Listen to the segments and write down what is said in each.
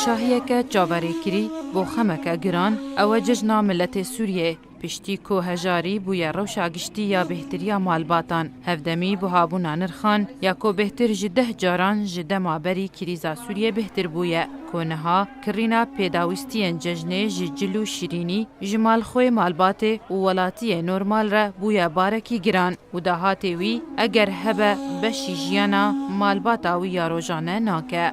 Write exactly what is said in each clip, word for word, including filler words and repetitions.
Şahiyeke çaverêkirî bo xemeke giran, ew e cejna miletê Sûriyê. Piştî ku hejarî bûye rewşa giştî ya bêhtiriya malbatan, hevdemî buhabûna nirxan ya ku bêhtir ji deh caran ji dema berî krîza Sûriyê bêhtir bûye, ku niha kirîna pêdawîstiyên cejnê ji cil û şîrînî ji malxwê malbatê û welatiyê normal re bûye barekî giran û dahatê wî eger hebe beşî jiyana malbata wî ya rojane nake.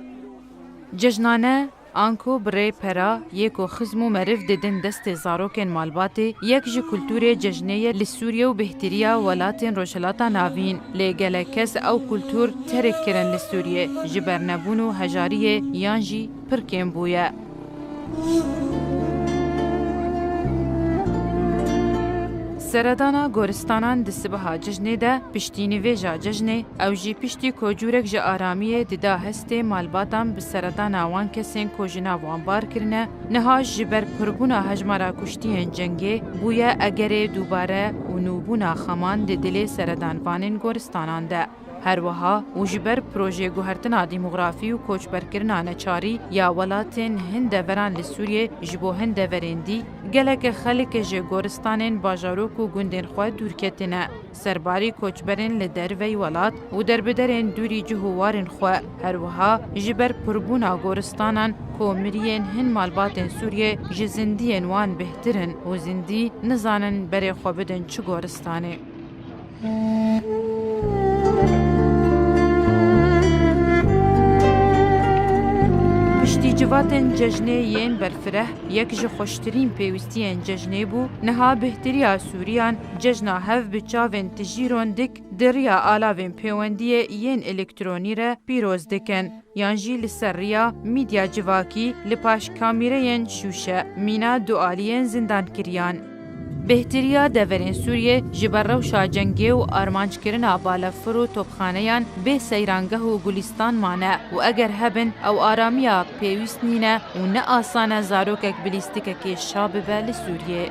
Cejnane, anku bi rê pera yê ku xizm û meriv didin destê zarokên malbatê, yek ji kultûrê cejnê ye li Sûriye û bêhtiriya welatên Rojhilata Navîn. Lê gelek kes ew kultûr terk kirin li Sûriye, ji ber nebûn û hejariyê yan jî pir kêm bûye. Seredana goristanan di sibeha cejnê de, piştî nivêja cejnê, ew jî piştî ku cûrek ji aramiyê dida hestê malbatan bi seredana wan kesên ku ji nav wan bar kirine, niha ji ber pirbûna hejmara kuştiyên cengê bûye egerê dubare û nûbûna xeman di dilê seredanvanên goristanan de. Her wiha û ji ber projeyê guhertina demografî û koçberkirina neçarî ya welatên hin deveran li Sûriyê ji bo hin deverên dî, gelek xelk ji goristanên bajarok û gundên xwe dûr ketine. Serbarî koçberên li derveyî welat û derbiderên dûrî cih û warên xwe, her wiha ji ber pirbûna goristanan komiriyên hin malbatên Sûriyê ji zindiyên wan bêhtir in û zindî nizanin berê xwe bidin çi goristanê. Piştî civatên cejnê yên berfireh, yek ji xweştirîn pêwîstiyên cejnê bû, niha bêhtiriya Sûriyan cejna hev bi çavên tijî rondik di riya alavên pêwendiyê yên elektronî re pîroz dikin. Yan jî li ser riya medya civakî li paş kamîreyên şûşe mîna du aliyên zindankiriyan. Bêhtiriya deverên Sûriyê ji ber rewşa cengê û armanckirina balefir û topxaneyan bê seyrangeh û gulîstan mane û eger hebin ew aramiya pêwîst nîne û ne asan e zarokek bi lîstikekê şa bibe li Sûriyê.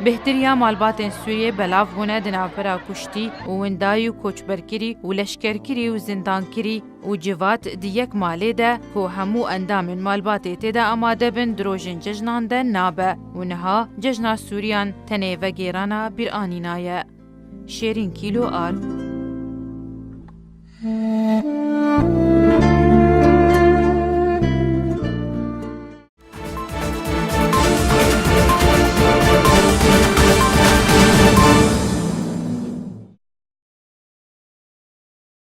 Bêhtiriya malbatên Sûriyê belav bûne di navbera kuştî û windayî û koçberkirî û leşkerkirî û zindankirî û civat di yek malê de ku hemû endamên malbatê tê de amade bin di rojên cejnan de nabe û niha cejna Sûriyan tenê vegêrana bîranîna ye. Şêrîn Kîlo Ar.